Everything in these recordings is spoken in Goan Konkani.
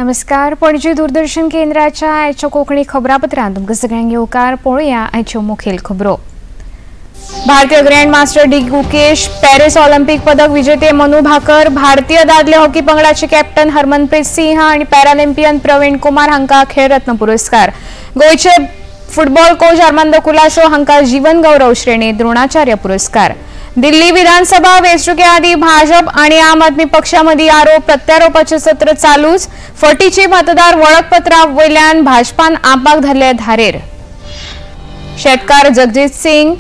नमस्कार, पणजी दूरदर्शन केंद्राच्या आयच्या कोंकणी खबरापत्रांत तुमकां सगळ्यांक येवकार. पळोवया आयच्यो मुखेल खबरो. भारतीय grand master D Gukesh, Paris Olympic पदक विजेते मनु भाकर, भारतीय दादले हॉकी पंगडाचे कॅप्टन हरमनप्रीत सिंह आणि पॅरालिम्पियन प्रवीण कुमार हांकां खेळरत्न पुरस्कार. गोंयचे फुटबॉल कोच आर्मांदो कुलासो हांकां जीवन गौरव श्रेणी द्रोणाचार्य पुरस्कार. दिल्ली विधानसभा वेंचणुके आदी भाजप आणि आम आदमी पक्षामदी आरोप प्रत्यारोपाचे सत्र चालूच. फटीची मतदार वळखपत्रा वयल्यान भाजपान आपाक धरले धारेर. शेतकार जगजीत सिंग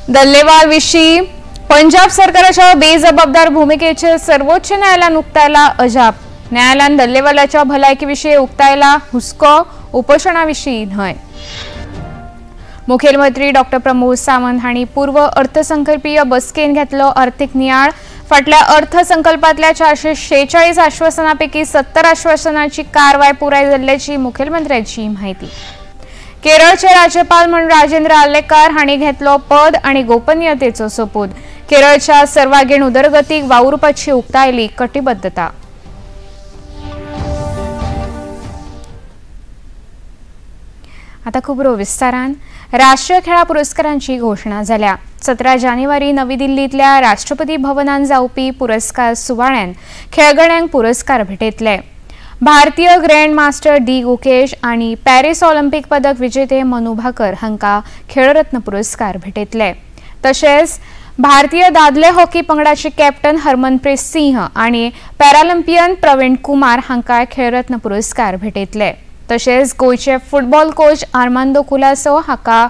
दल्लेवाल विशीं पंजाब सरकाराच्या बेजबाबदार भूमिकेचे सर्वोच्च न्यायालयान उक्तायला अजाप. न्यायालयान दल्लेवालाच्या भलायकी विशीं उक्तायला हुस्को, उपोषणाविशीं न्हय. मुखेलमंत्री डॉक्टर प्रमोद सावंत हांणी पूर्व अर्थसंकल्पीय बसकेन घेतलो आर्थिक नियाळ. फाटल्या अर्थसंकल्पातल्या 446 आश्वासनापैकी 70 आश्वासनाची कारवाय पुराय जाल्ल्याची मुखेलमंत्र्यांची माहिती. केरळचे राज्यपाल म्हूण राजेंद्र आर्लेकार हांणी घेतलो पद आणि गोपनीयतेचो सोपूत. केरळच्या सर्वांगीण उदरगतीक वावुरपाची उक्तायली कटिबद्धता. आता खबरो विस्तारान. राष्ट्रीय खेळा पुरस्कारांची घोषणा जाल्या. 17 जानेवारी नवी दिल्लीतल्या राष्ट्रपती भवनान जावपी पुरस्कार सुवाळ्यान खेळगड्यांक पुरस्कार भेटयतले. भारतीय ग्रँड मास्टर डी गुकेश आणि पॅरिस ऑलिम्पिक पदक विजेते मनु भाकर हांकां खेळरत्न पुरस्कार भेटयतले. तशेंच भारतीय दादले हॉकी पंगडाचे कॅप्टन हरमनप्रीत सिंह आणि पॅरालिम्पियन प्रवीण कुमार हांकां खेळरत्न पुरस्कार भेटयतले. तशेंच गोंयचे फुटबॉल कोच आर्मांदो कुलासो हाका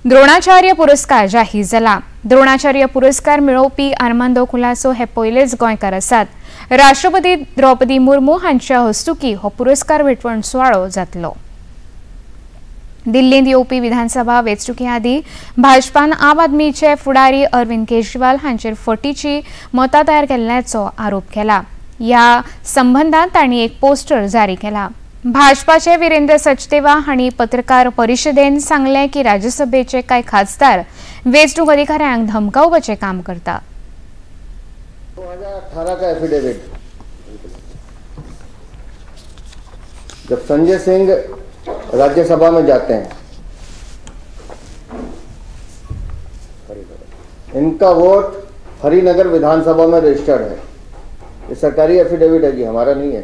द्रोणाचार्य पुरस्कार जाहीर जाला. द्रोणाचार्य पुरस्कार मेळोवपी आर्मांदो कुलासो हे पयलेच गोंयकार आसात. राष्ट्रपती द्रौपदी मुर्मू हांच्या हस्तुकी हो पुरस्कार भेटवण सुवाळो जातलो. दिल्लींत येवपी विधानसभा वेंचणुके आदीं भाजपान आम आदमीचे फुडारी अरविंद केजरीवाल हांचेर फटीची मतां तयार केल्ल्याचो आरोप केला. ह्या संबंदांत तांणी एक पोस्टर जारी केला. भाजपाचे वीरेंद्र सचदेवा हांणी पत्रकार परिशदेन सांगलें की राज्यसभेचे कांय खासदार वेंचणूक अधिकाऱ्यांक धमकावपाचें काम करता. 2018 का एफिडेविट, जब संजय सिंह राज्यसभा में जाते हैं, इनका वोट हरिनगर विधानसभा में रजिस्टर्ड है. ये सरकारी एफिडेविट है जी, हमारा नहीं है.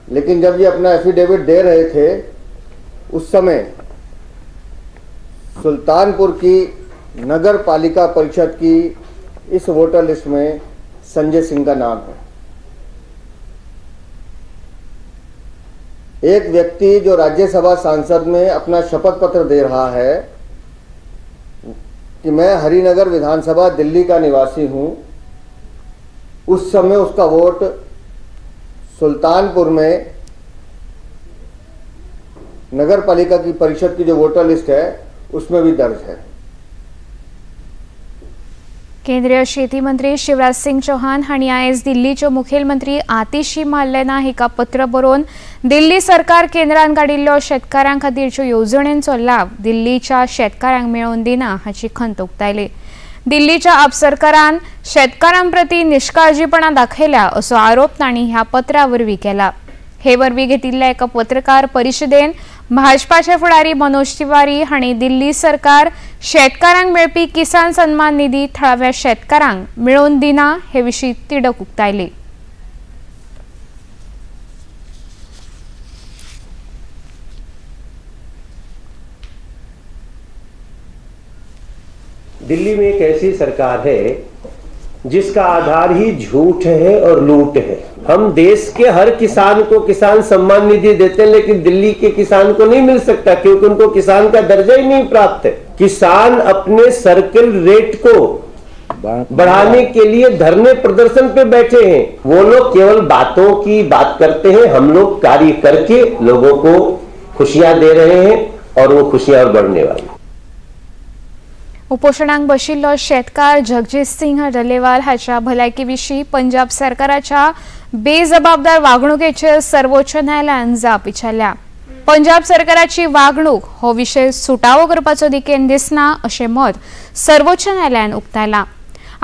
लेकिन जब ये अपना एफिडेविट दे रहे थे उस समय सुल्तानपुर की नगर पालिका परिषद की इस वोटर लिस्ट में संजय सिंह का नाम है. एक व्यक्ति जो राज्यसभा सांसद में अपना शपथ पत्र दे रहा है कि मैं हरिनगर विधानसभा दिल्ली का निवासी हूं, उस समय उसका वोट सुल्तानपुर में नगर पालिका की परिषद की जो वोटर लिस्ट है उसमें भी दर्ज है. केंद्रीय शेती मंत्री शिवराज सिंग चौहान हांणी आयज दिल्लीच्यो मुखेलमंत्री आतिशी मार्लेना हिका पत्र बरोवन दिल्ली सरकार केंद्रान काडिल्लो शेतकारां खातीरच्यो येवजण्यांचो लाभ दिल्लीच्या शेतकारांक मेळोवन दिना हाची खंत उक्तायली. दिल्लीच्या आप सरकारान शेतकारांप्रती निष्काळजीपणा दाखयल्या असो आरोप तांणी ह्या पत्रा वरवीं केला. हे वरवीं घेतिल्ल्या एका पत्रकार परिशदेन भाजपाचे फुडारी मनोज तिवारी हांणी दिल्ली सरकार शेतकारांक मेळपी किसान सन्मान निधी थळाव्या शेतकारांक मेळोवन दिना हे विशीं तिडक उक्तायली. दिल्ली में एक ऐसी सरकार है जिसका आधार ही झूठ है और लूट है. हम देश के हर किसान को किसान सम्मान निधि देते हैं, लेकिन दिल्ली के किसान को नहीं मिल सकता क्योंकि उनको किसान का दर्जा ही नहीं प्राप्त है. किसान अपने सर्किल रेट को बढ़ाने के लिए धरने प्रदर्शन पे बैठे हैं. वो लोग केवल बातों की बात करते हैं, हम लोग कार्य करके लोगों को खुशियां दे रहे हैं और वो खुशियां और बढ़ने वाली. उपोषणाक बशिल्लो शेतकार जगजीत सिंह दल्लेवाल हाच्या भलायकी विशीं पंजाब सरकाराच्या बेजबाबदार वागणुकेचेर सर्वोच्च न्यायालयान जाप विचारल्या. पंजाब सरकाराची वागणूक हो विशय सुटावो करपाचो दिकेन दिसना अशें मत सर्वोच्च न्यायालयान उक्तायलां.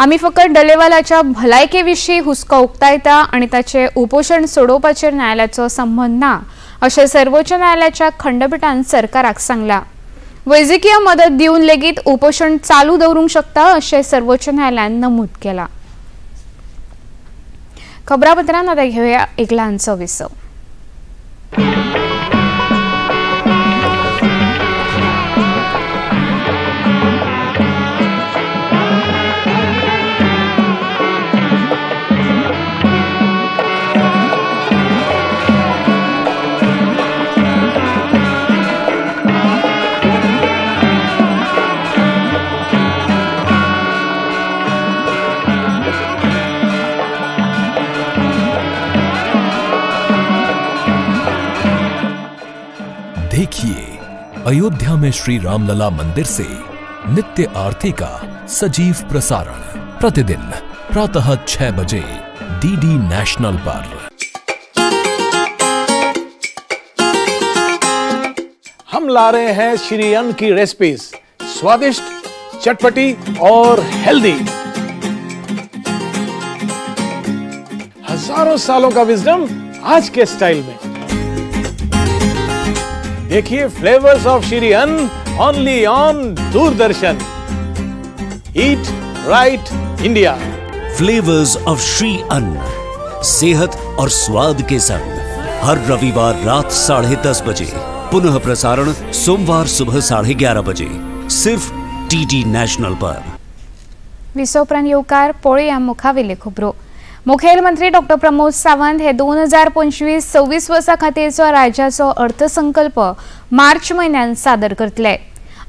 आमी फकत डलेवालाच्या भलायके विशीं हुस्को उक्तायता आनी ताचें उपोशण सोडोवपाचेर न्यायालयाचो संबंद ना अशें सर्वोच्च न्यायालयाच्या खंडपीठान सरकाराक सांगलां। वैजकीय मदत दिवन लेगीत उपोशण चालू दवरूंक शकता अशें सर्वोच्च न्यायालयान नमूद केलां। खबरापत्रांत आतां घेवया एक ल्हानसो विसव। देखिए अयोध्या में श्री रामलला मंदिर से नित्य आरती का सजीव प्रसारण प्रतिदिन प्रातः 6 बजे डीडी नेशनल पर। हम ला रहे हैं श्री अन्न की रेसिपीज, स्वादिष्ट, चटपटी और हेल्दी। हजारों सालों का विजडम आज के स्टाइल में। देखिए flavours of Shri Anna only on Doordarshan. Eat right India. Flavours of Shri Anna, सेहत और स्वाद के संग, हर रविवार रात 10:30 बजे, पुनः प्रसारण सोमवार सुबह 11:30 बजे, सिर्फ डीडी नेशनल पर। विसव उपरांत येवकार पळोवया मुखावेल्यो खबरो। मुखेलमंत्री डॉक्टर प्रमोद सावंत हे 2025-26 वर्सा खातीरचो राज्याचो अर्थसंकल्प मार्च म्हयन्यान सादर करतले।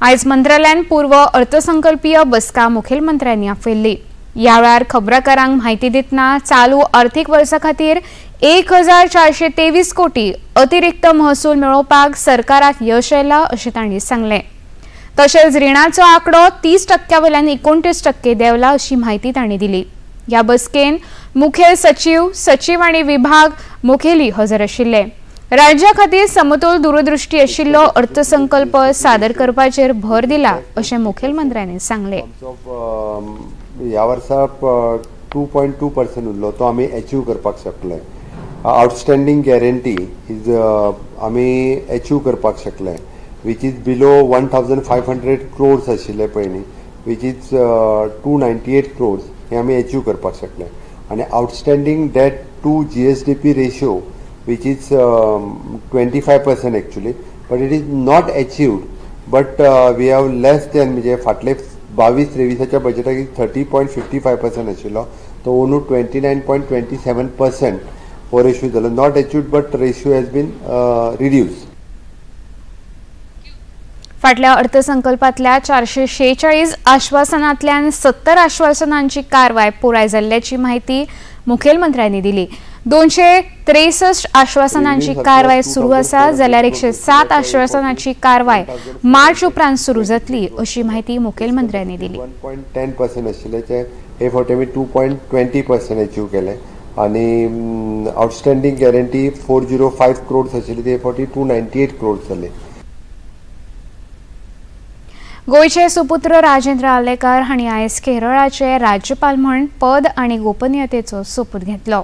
आयज मंत्रालयान पूर्व अर्थसंकल्पीय बसका मुखेलमंत्र्यांनी आपयल्ली। ह्या वेळार खबराकारांक म्हायती दितना चालू अर्थीक वर्सा खातीर 1423 कोटी अतिरिक्त महसूल मेळोवपाक सरकाराक यश आयलां अशें तांणी सांगलें। तशेंच रिणाचो आंकडो 30% वयल्यान 29% देंवला अशी म्हायती तांणी दिली। ह्या बसकेन मुखेल सचिव, सचिव आनी विभाग मुखेली हजर आशिल्ले। राज्या खातीर समतोल दूरदृष्टी आशिल्लो अर्थसंकल्प सादर करपाचेर भर दिला अशें मुखेलमंत्र्यांनी सांगलें। ह्या वर्सा 2.2% उरलो तो आमी एचीव करपाक शकले। आउटस्टँडींग गॅरंटी is आमी एचीव करपाक शकले, which is below 1500 crores आशिल्ले पयलीं, which is 298 crores हे आमी एचीव करपाक शकले। आनी outstanding debt to GSDP ratio which is 25% actually, but it is not achieved, but we have less than म्हणजे फाटले 22-23 बजेटाक 30.55% आशिल्लो, तो अंदू 29.27% हो रेशियो जालो। Not achieved but ratio has been reduce. फाटल्या अर्थसंकल्पांतल्या 446 आश्वासनांतल्यान 70 आश्वासनांची कारवाय पुराय जाल्ल्याची म्हायती मुखेलमंत्र्यांनी दिली। 263 आश्वासनांची कारवाय सुरू आसा जाल्यार 107 आश्वासनांची कारवाय मार्च उपरांत सुरू जातली अशी म्हायती मुखेलमंत्र्यांनी दिली। 1.10% आशिल्ले ते हे फावटी आमी 2.20% अचीव केले आनी आउटस्टँडींग गॅरंटी 405 क्रोड्स आशिल्ली ते फावटी 298 क्रोड्स जाले। गोंयचे सुपुत्र राजेंद्र आर्लेकर हांणी आयज केरळाचे राज्यपाल म्हूण पद आनी गोपनीयतेचो सोपूत घेतलो।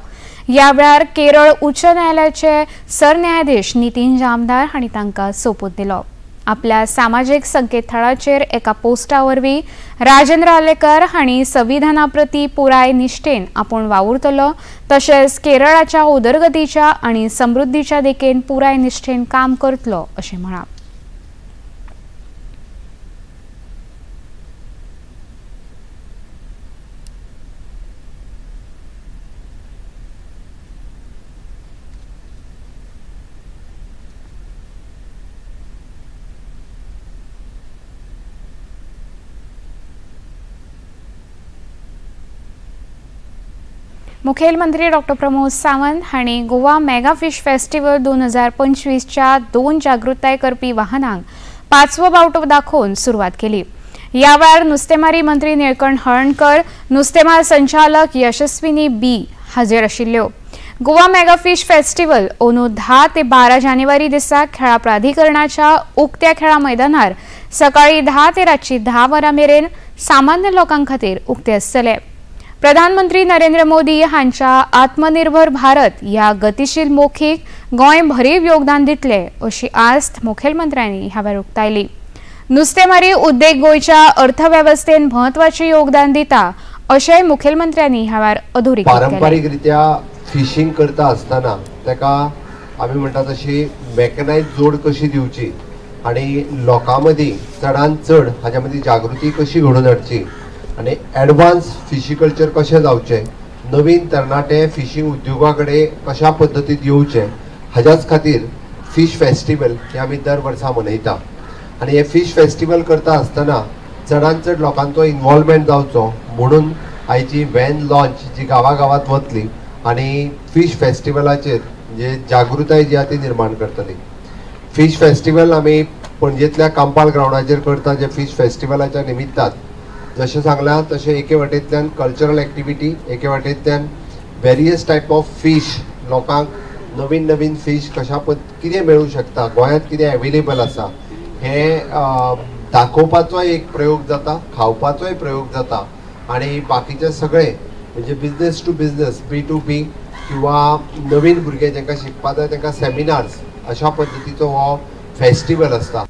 ह्या वेळार केरळ उच्च न्यायालयाचे सरन्यायाधीश नितीन जामदार हांणी तांकां सोपूत दिलो। आपल्या सामाजीक संकेतथळाचेर एका पोस्टा वरवीं राजेंद्र आर्लेकर हांणी संविधाना प्रती पुराय निश्ठेन आपूण वावुरतलो तशेंच केरळाच्या उदरगतीच्या आनी समृद्धीच्या दिकेन पुराय निश्ठेन काम करतलो अशें म्हळां। मुखेलमंत्री डॉक्टर प्रमोद सावंत हांणी गोवा मेगा फिश फेस्टिवल 2025च्या 2 जागृताय करपी वाहनांक 5वो बावटो दाखोवन सुरवात केली। ह्या वेळार नुस्तेमारी मंत्री निळकंठ हळर्णकर, नुस्तेमार संचालक यशस्विनी बी हाजीर आशिल्ल्यो। गोवा मेगा फिश फेस्टिवल अंदू 10 ते 12 जानेवारी दिसा खेळा प्राधिकरणाच्या उक्त्या खेळा मैदानार सकाळी 10 ते रातची 10 वरां मेरेन सामान्य लोकां खातीर उक्ते आसतले। प्रधानमंत्री नरेंद्र मोदी हांच्या आत्मनिर्भर भारत ह्या गतिशील मोखीक गोंय भरीव योगदान दितले अशी आस्त मुखेलमंत्र्यांनी ह्या वेळार उक्तायली। नुस्तेमारी उद्देग गोंयच्या अर्थवेवस्थेन म्हत्वाचें योगदान दिता अशेंय मुखेलमंत्र्यांनी ह्या वेळार अधोरेखीत केलें। पारंपारिकरित्या फिशींग करता आसतना ताका आमी म्हणटा तशी मॅकनायज जोड कशी दिवची आनी लोकां मदीं चडान चड हाज्या मदीं जागृती कशी घडोवन हाडची आनी एडवान्स फिशिकल्चर कशें जावचें, नवीन तरणाटे फिशींग उद्योगा कडेन कशा पद्दतीन येवचे हाज्याच खातीर फीश फेस्टिवल हें आमी दर वर्सा मनयता आनी हें फीश फेस्टिवल करता आसतना चडान चड लोकांचो इन्वॉल्वमेंट जावचो म्हणून आयची व्हॅन लॉन्च जी गांवागांवांत वतली आनी फीश फेस्टिवलाचेर म्हणजे जागृताय जी आहा ती निर्माण करतली। फीश फेस्टिवल आमी पणजेंतल्या कांपाल ग्रावंडाचेर करता, जे फीश फेस्टिवलाच्या निमित्तान जशें सांगलां तशें एके वाटेंतल्यान कल्चरल एक्टिविटी, एके वाटेंतल्यान वेरियस टायप ऑफ फीश, लोकांक नवीन नवीन फीश कशा कितें मेळूं शकता, गोंयांत कितें एवेलेबल आसा हें दाखोवपाचोय एक प्रयोग जाता, खावपाचोय प्रयोग जाता आनी बाकीचे सगळे म्हणजे business to business, B to B किंवा नवीन भुरगे जांकां शिकपाक जाय तांकां सेमिनार्स अशा पद्दतीचो हो फेस्टिवल आसता।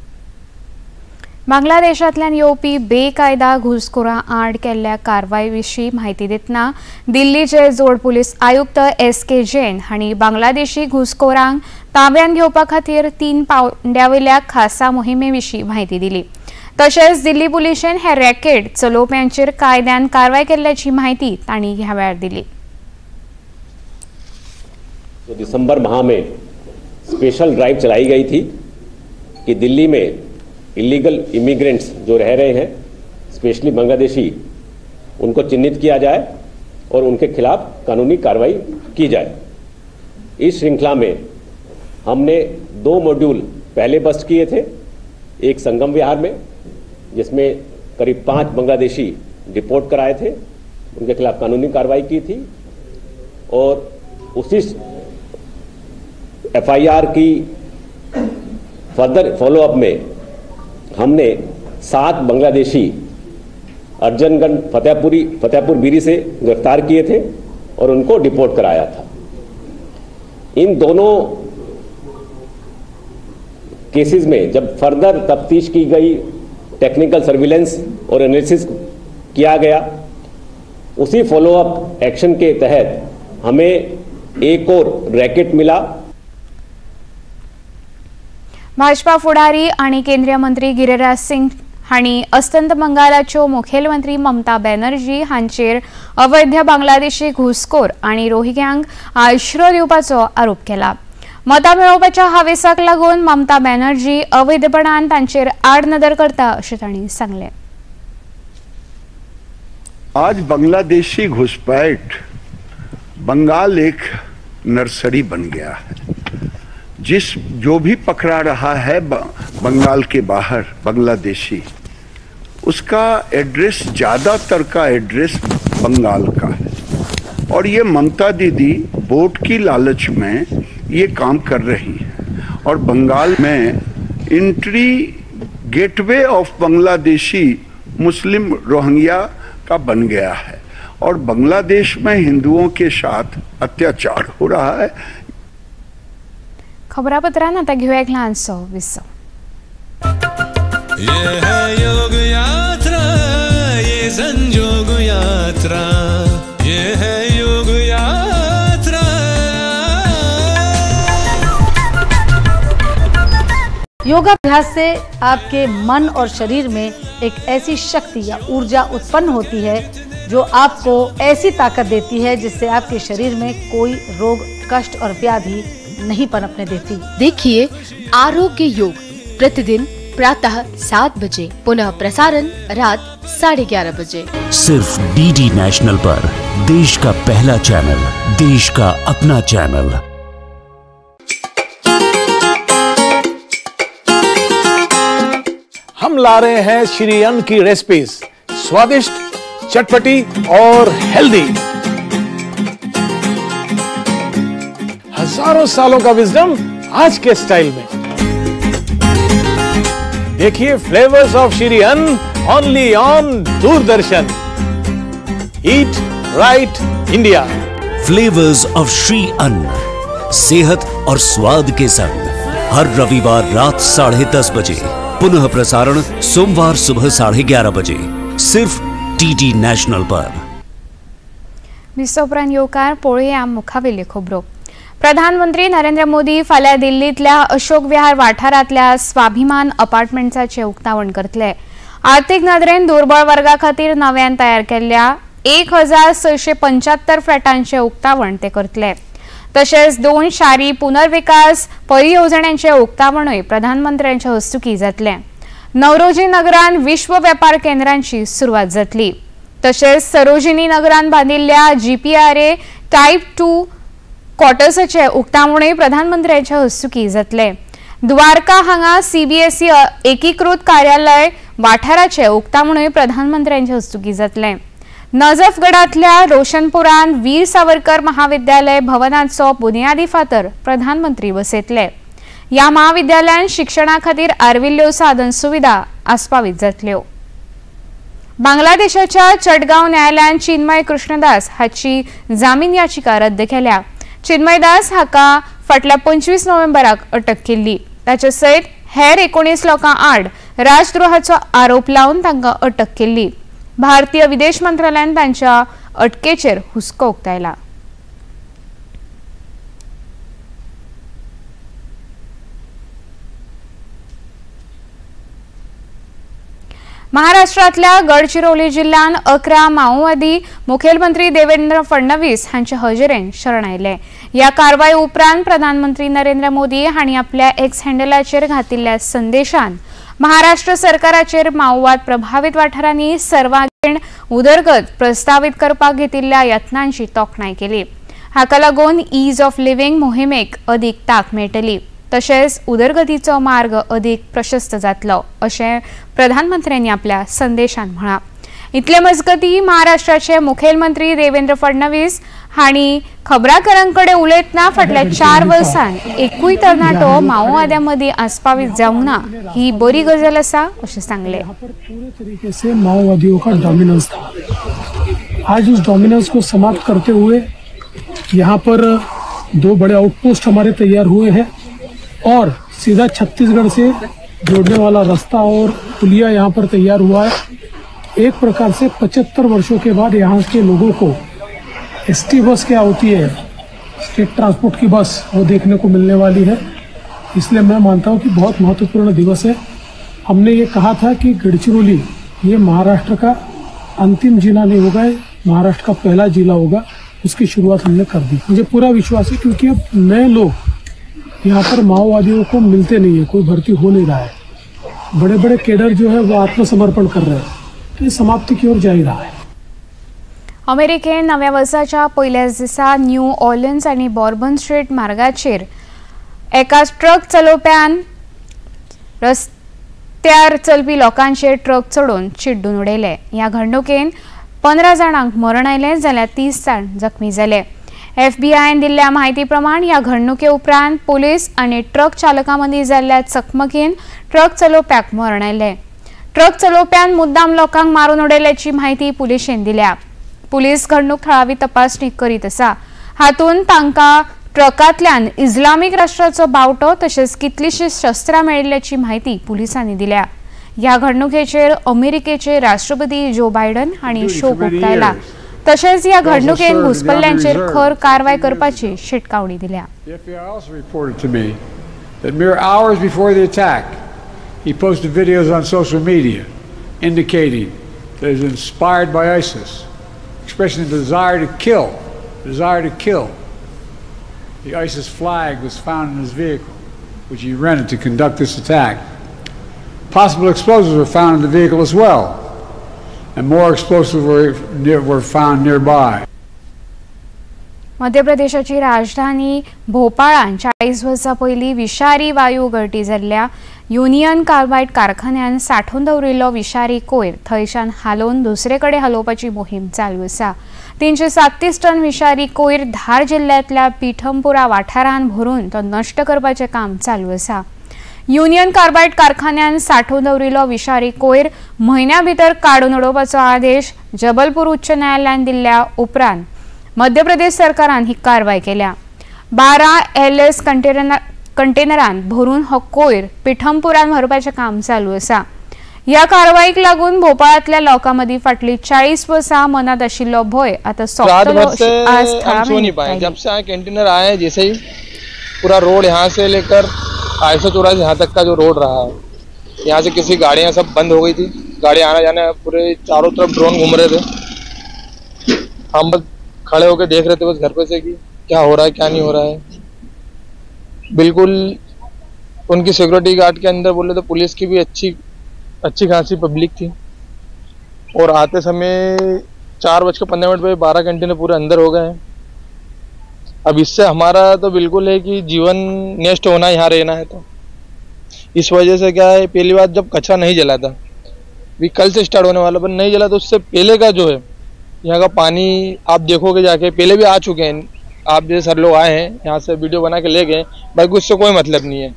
बांगलादेशांतल्यान येवपी बेकायदा घुसखोरां आड केल्ल्या कारवाये विशीं म्हायती दितना दिल्लीचे जोड पुलीस आयुक्त एस.के. जैन हांणी बांगलादेशी घुसखोरांक ताब्यांत घेवपा खातीर 3 पावंड्या वयल्या खासा मोहिमे विशीं म्हायती दिली। तशेंच दिल्ली पुलिशेन हे रॅकेट चलोवप्यांचेर कायद्यान कारवाय केल्ल्याची म्हायती तांणी ह्या वेळार दिली। दिसंबर माह में स्पेशल ड्राइव चलाई गई थी कि दिल्ली में इलीगल इमिग्रेंट्स जो रह रहे हैं, स्पेशली बांग्लादेशी, उनको चिन्हित किया जाए और उनके खिलाफ कानूनी कार्रवाई की जाए। इस श्रृंखला में हमने 2 मॉड्यूल पहले बस्ट किए थे, एक संगम विहार में जिसमें करीब 5 बांग्लादेशी डिपोर्ट कराए थे, उनके खिलाफ कानूनी कार्रवाई की थी और उसी एफआईआर की फर्दर फॉलोअप में हमने 7 बांग्लादेशी अर्जनगंज फतेहपुर बीरी से गिरफ्तार किए थे और उनको डिपोर्ट कराया था। इन दोनों केसेस में जब फर्दर तफ्तीश की गई, टेक्निकल सर्विलेंस और एनालिसिस किया गया, उसी फॉलोअप एक्शन के तहत हमें एक और रैकेट मिला। भाजपा फुडारी आणि केंद्रीय मंत्री गिरिराज सिंग हांणी अस्तंत बंगालाच्यो मुखेलमंत्री ममता बॅनर्जी हांचेर अवैध बांगलादेशी घुसखोर आणि रोहिंग्यांक आश्रय दिवपाचो आरोप केला। मतां मेळोवपाच्या हावेसाक लागून ममता बॅनर्जी अवैधपणान तांचेर आडनदर करता अशें तांणी सांगलें। आज बांग्लादेशी घुसपैठ बंगाल एक नर्सरी बन गया है। जिस जो भी पकड़ा रहा है बंगाल के बाहर बांग्लादेशी, उसका एड्रेस, ज़्यादातर का एड्रेस बंगाल का है। और ये ममता दीदी वोट की लालच में ये काम कर रही है और बंगाल में entry gateway of Bangladeshi Muslim Rohingya का बन गया है और बांग्लादेश में हिंदुओं के साथ अत्याचार हो रहा है। खबरापत्रान आता घेऊया एक ल्हानसो विसव। ये है योग यात्रा, ये संजोग यात्रा, ये है योग यात्रा। योगाभ्यास से आपके मन और शरीर में एक ऐसी शक्ति या ऊर्जा उत्पन्न होती है जो आपको ऐसी ताकत देती है जिससे आपके शरीर में कोई रोग, कष्ट और व्याधि नहीं पनपने देती। देखिए आरोग्य योग प्रतिदिन प्रातः 7 बजे, पुनः प्रसारण रात 11:30 बजे, सिर्फ डीडी नेशनल पर। देश का पहला चैनल, देश का अपना चैनल। हम ला रहे हैं श्री अन्न की रेसिपीज, स्वादिष्ट, चटपटी और हेल्दी। हजारों सालों का विजडम आज के स्टाइल में। देखिए flavours of Shri Anna only on Doordarshan. Eat Right India. Flavours of Shri Anna, सेहत और स्वाद के संग हर रविवार रात 10:30 बजे, पुनः प्रसारण सोमवार सुबह 11:30 बजे, सिर्फ डीडी नॅशनल पर। विश्वप्रांत येवकार पळोवया मुखावेल्यो खबरो। प्रधानमंत्री नरेंद्र मोदी फाल्यां दिल्लींतल्या अशोक विहार वाठारांतल्या स्वाभिमान अपार्टमेंट्साचें उक्तावण करतले। आर्थिक नदरेन दुर्बळ वर्गा खातीर नव्यान तयार केल्ल्या 1675 फ्लॅटांचें उक्तावण ते करतले। तशेंच 2 शारी पुनर्विकास परियोजनांचें उक्तावणूय प्रधानमंत्र्यांच्या हस्तुकीं जातलें। नवरोजी नगरान विश्व वेपार केंद्रांची सुरवात जातली। तशेंच सरोजिनी नगरान बांदिल्ल्या GPRA type 2 क्वॉर्टर्साचें उक्तावणूय प्रधानमंत्र्यांच्या हस्तुकीं जातलें। द्वारका हांगा CBSE एकीकृत कार्यालय वाठाराचें उक्तावणूय प्रधानमंत्र्यांच्या हस्तुकीं जातलें। नजफगडांतल्या रोशनपुरान वीर सावरकर महाविद्यालय भवनाचो बुनियादी फातर प्रधानमंत्री बसयतले। ह्या महाविद्यालयान शिक्षणा खातीर आर्विल्ल्यो साधन सुविधा आस्पावीत जातल्यो। बांगलादेशाच्या चटगांव न्यायालयान चिन्मय कृष्णदास हाची जामीन याचिका रद्द केल्या। चिन्मय दास हाका फाटल्या 25 नोव्हेंबराक अटक केल्ली। ताचे सयत हेर 19 लोकां आड राजद्रोहाचो आरोप लावन तांकां अटक केल्ली। भारतीय विदेश मंत्रालयान तांच्या अटकेचेर हुस्को उक्तायला। महाराष्ट्रातल्या गडचिरोली जिल्ह्यान 11 माओवादी मुखेलमंत्री देवेंद्र फडणवीस हांचे हजेरेन शरण आयले। ह्या कारवाये उपरांत प्रधानमंत्री नरेंद्र मोदी हांणी आपल्या एक्स हँडलाचेर घातिल्ल्या संदेशान महाराष्ट्र सरकाराचेर माओवाद प्रभावित वाठारांनी सर्वांगीण उदरगत प्रस्तावित करपाक घेतिल्ल्या यत्नांची तोखणाय केली। हाका लागून ईज ऑफ लिव्हिंग मोहिमेक अदीक ताक मेळटली, तशेंच उदरगतीचो मार्ग अदीक प्रशस्त जातलो अशें प्रधानमंत्र्यांनी आपल्या संदेशान म्हळां। इतले मजगतीं महाराष्ट्राचे मुखेलमंत्री देवेंद्र फडणवीस हांणी खबराकारां कडेन उलयतना फाटल्या 4 वर्सां एकूय तरणाटो माओवाद्यां मदीं आस्पावीत जावंक ना ही बरी गजाल आसा अशें सांगलें। पूरे तरीके से माओवादियों का डोमिनेंस था, आज उस डोमिनेंस को समाप्त करते हुए यहाँ पर 2 बड़े आउटपोस्ट हमारे तैयार हुए हैं और सीधा छत्तीसगढ़ से जोड़ने वाला रास्ता और पुलिया यहाँ पर तैयार हुआ है। एक प्रकार से 75 वर्षों के बाद यहाँ के लोगों को एसटी बस क्या होती है, स्टेट ट्रांसपोर्ट की बस, वो देखने को मिलने वाली है। इसलिए मैं मानता हूँ कि बहुत महत्वपूर्ण दिवस है। हमने ये कहा था कि गढ़चिरौली ये महाराष्ट्र का अंतिम जिला नहीं होगा, महाराष्ट्र का पहला जिला होगा, उसकी शुरुआत हमने कर दी। मुझे पूरा विश्वास है क्योंकि अब नए लोग यहाँ पर माओवादियों को मिलते नहीं है, कोई भर्ती हो नहीं रहा है, बड़े बड़े केडर जो है वो आत्मसमर्पण कर रहे हैं, तो ये समाप्ति की ओर जा ही रहा है। अमेरिकेन नव्या वर्साच्या पयल्याच दिसा न्यू ऑर्लिन्स आनी बॉर्बन स्ट्रीट मार्गाचेर एका ट्रक चलोवप्यान रस्त्यार चलपी लोकांचेर ट्रक चडोवन चिड्डून उडयले। ह्या घडणुकेन 15 जाणांक मरण आयलें जाल्यार 30 जाण जखमी जाले। एफबीआयन दिल्ल्या म्हायती प्रमाण ह्या घडणुके उपरांत पोलीस आनी ट्रक चालकां मदीं जाल्ल्या चकमकीन ट्रक चलोवप्याक मरण आयलें। ट्रक चलोवप्यान मुद्दाम लोकांक मारून उडयल्याची म्हायती पुलिशेन दिल्या। पुलीस घडणूक थळावी तपासणी करीत आसा। हातूंत तांकां ट्रकांतल्यान इस्लामीक राष्ट्राचो बावटो तशेंच कितलीशीं शस्त्रां मेळिल्ल्याची म्हायती पुलिसांनी दिल्या। ह्या घडणुकेचेर अमेरिकेचे राष्ट्रपती जो बायडन हांणी शोक उक्तायला। तशेंच ह्या घडणुकेन घुसपल्ल्यांचेर खर कारवाय करपाची शिटकावणी दिल्या। The FBI also reported to me that mere hours before the attack, he posted videos on social media indicating that he was inspired by ISIS, expressing a desire to kill, The ISIS flag was found in his vehicle, which he rented to conduct this attack. Possible explosives were found in the vehicle as well, and more explosives were found nearby. मध्य प्रदेशाची राजधानी भोपाळान 40 वर्सां पयलीं विशारी वायू गळटी जाल्ल्या युनियन कार्बायड कारखान्यान सांठोवन दवरिल्लो विशारी कोयर थंयच्यान हालोवन दुसरे कडेन हालोवपाची मोहीम चालू आसा। 337 टन विशारी कोयर धार जिल्ल्यांतल्या पिठमपुरा वाठारांत भरून तो नश्ट करपाचें काम चालू आसा। युनियन कार्बायड कारखान्यान सांठोवन दवरिल्लो विशारी कोयर म्हयन्या भितर काडून उडोवपाचो आदेश जबलपूर उच्च न्यायालयान दिल्ल्या उपरांत मध्य प्रदेश सरकारान ही कारवाय केल्या। 12 LS कंटेनरान भरून हो कोयर पिठमपुरान व्हरपाचें काम चालू आसा। ह्या कारवाईक लागून भोपाळांतल्या लोकां मदीं फाटलीं 40 वर्सां मनांत आशिल्लो भंय आतां सोंपतलो अशी आस थळाव्यांनी। जब से कंटेनर आए जैसे ही पूरा रोड यहाँ से लेकर 284 यहाँ तक का जो रोड रहा है, यहाँ से किसी गाड़ियाँ सब बंद हो गई थी, गाड़ी आना जाना पूरे चारों तरफ ड्रोन घूम रहे थे। हम बस खड़े होकर देख रहे थे बस घर पे से कि क्या हो रहा है क्या नहीं हो रहा है। बिल्कुल उनकी सिक्योरिटी गार्ड के अंदर बोले तो पुलिस की भी अच्छी खासी पब्लिक थी। और आते समय 4:15 पे 12 कंटेनर पूरे अंदर हो गए हैं। अब इससे हमारा तो बिल्कुल है कि जीवन नष्ट होना, यहाँ रहना है। तो इस वजह से क्या है, पहली बात जब कचरा नहीं जला था, भी कल से स्टार्ट होने वाला, पर नहीं जला तो उससे पहले का जो है यहाँ का पानी आप देखोगे जाके, पहले भी आ चुके हैं, आप जैसे सर लोग आए हैं यहाँ से वीडियो बना के ले गए, बाकी उससे कोई मतलब नहीं है।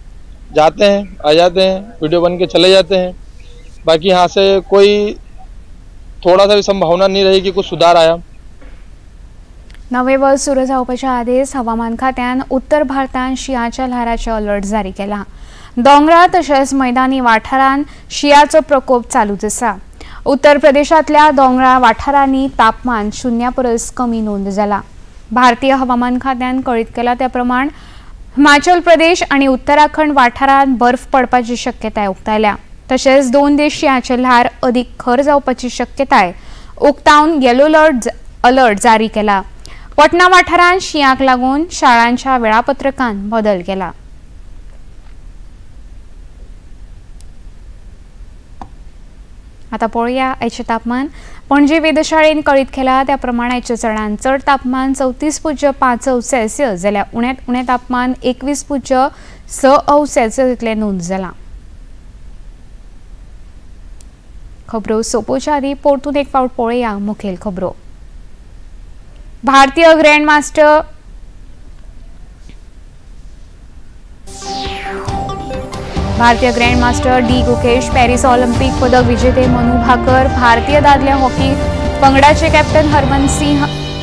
जाते हैं आ जाते हैं, वीडियो बन के चले जाते हैं, बाकी यहाँ से कोई थोड़ा सा भी संभावना नहीं रही कि कुछ सुधार आया। नवे वर्स सुरू जावपाच्या आदेश हवामान खात्यान उत्तर भारतान शिंयाच्या ल्हाराचे अलर्ट जारी केला। दोंगरा तशेंच मैदानी वाठारान शिंयाचो प्रकोप चालूच आसा। उत्तर प्रदेशांतल्या दोंगरा वाठारांनी तापमान 0 परस कमी नोंद जाला। भारतीय हवामान खात्यान कळीत केला त्या प्रमाण हिमाचल प्रदेश आनी उत्तराखंड वाठारांत बर्फ पडपाची शक्यताय उक्तायल्या। तशेंच 2 दीस शिंयाचें ल्हार अदीक खर जावपाची शक्यताय उक्तावन येलो अलर्ट जारी केला। पटना वाठारांत शिंयाक लागून शाळांच्या वेळापत्रकांत बदल केला। आता पळोवया आयचें तापमान। पणजे वेधशाळेन कळीत केला त्या प्रमाण आयचें चडांत चड तापमान 34.5 सेल्सियस जाल्यार उण्यांत उणें तापमान 21.6 सेल्सियस इतलें नोंद जालां। खबरो सोंपोवच्या आदीं परतून एक फावट पळोवया मुखेल खबरो। भारतीय grandmaster D Gukesh, Paris Olympic पदक विजेते मनु भाकर, भारतीय दादले हॉकी पंगडाचे कॅप्टन हरमन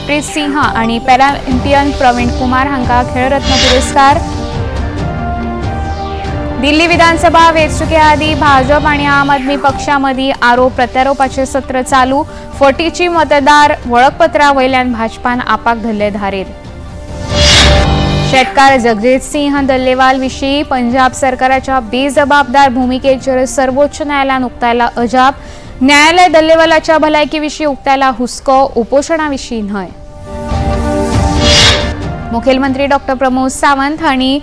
प्रीत सिंह आणि पॅरालिम्पियन प्रवीण कुमार हांकां खेळरत्न पुरस्कार। दिल्ली विधानसभा वेंचणुके आदीं भाजप आनी आम आदमी पक्षा मदीं आरोप प्रत्यारोपाचें सत्र चालू। फटीची मतदार वळखपत्रा वयल्यान भाजपान आपाक धरले धारेर। शेतकार जगजीत सिंह दल्लेवाल विशीं पंजाब सरकाराच्या बेजबाबदार भूमिकेचेर सर्वोच्च न्यायालयान उक्तायला अजाप। न्यायालय दल्लेवालाच्या भलायकी विशीं उक्तायला हुस्को, उपोशणा विशीं न्हय। मुखेलमंत्री डॉ प्रमोद सावंत हांणी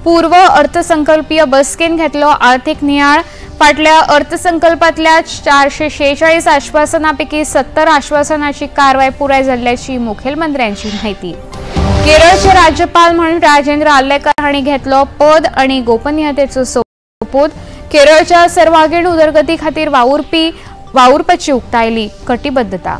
पूर्व अर्थसंकल्पीय बसकेन घेतलो आर्थिक नियाळ। फाटल्या अर्थसंकल्पातल्या 446 आश्वासनापैकी 70 आश्वासनाची कारवाय पुराय जाल्ल्याची मुखेलमंत्र्यांची माहिती। केरळचे राज्यपाल म्हणून राजेंद्र आर्लेकर हांणी घेतलो पद आणि गोपनीयतेचो सोपूत। केरळच्या सर्वांगीण उदरगती खातीर वावुरपाची उक्तायली कटिबद्धता।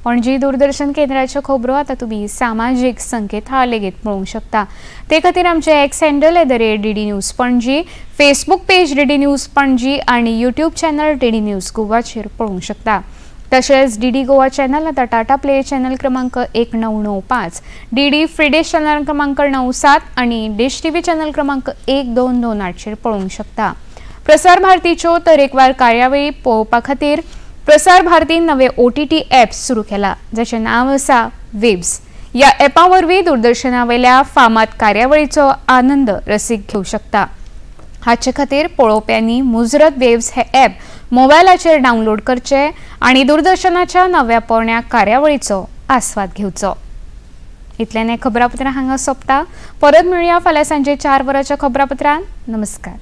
पणजी दूरदर्शन केंद्राच्यो खबरो आतां तुमी सामाजीक संकेतथळ लेगीत पळोवंक शकता। ते खातीर आमचे X handle @DD News Panaji, Facebook page DD News Panaji आनी यूट्यूब चॅनल DD news गोवाचेर पळोवंक शकता। तशेंच डीडी गोवा चॅनल आतां टाटा प्ले चॅनल क्रमांक 1995, डीडी फ्री डिश चॅनल क्रमांक 97 आनी डिश टीव्ही चॅनल क्रमांक 1228चेर पळोवंक शकता। प्रसार भारतीच्यो तरेकवार कार्यावळी पळोवपा खातीर प्रसार भारतीन नवे OTT app सुरू केला, जाचें नांव आसा वेब्स। ह्या ॲपा वरवीं दूरदर्शनावेल्या फामाद कार्यावळीचो आनंद रसीक घेवंक शकता। हाचे खातीर पळोवप्यांनी मुजरत वेव्स हे ॲप मोबायलाचेर डावनलोड करचे आनी दूरदर्शनाच्या नव्या पोरण्या कार्यावळीचो आस्वाद घेवचो। इतल्यान हें खबरापत्र हांगा सोंपता। परत मेळुया फाल्यां सांजे 4 वरांच्या खबरापत्रान। नमस्कार।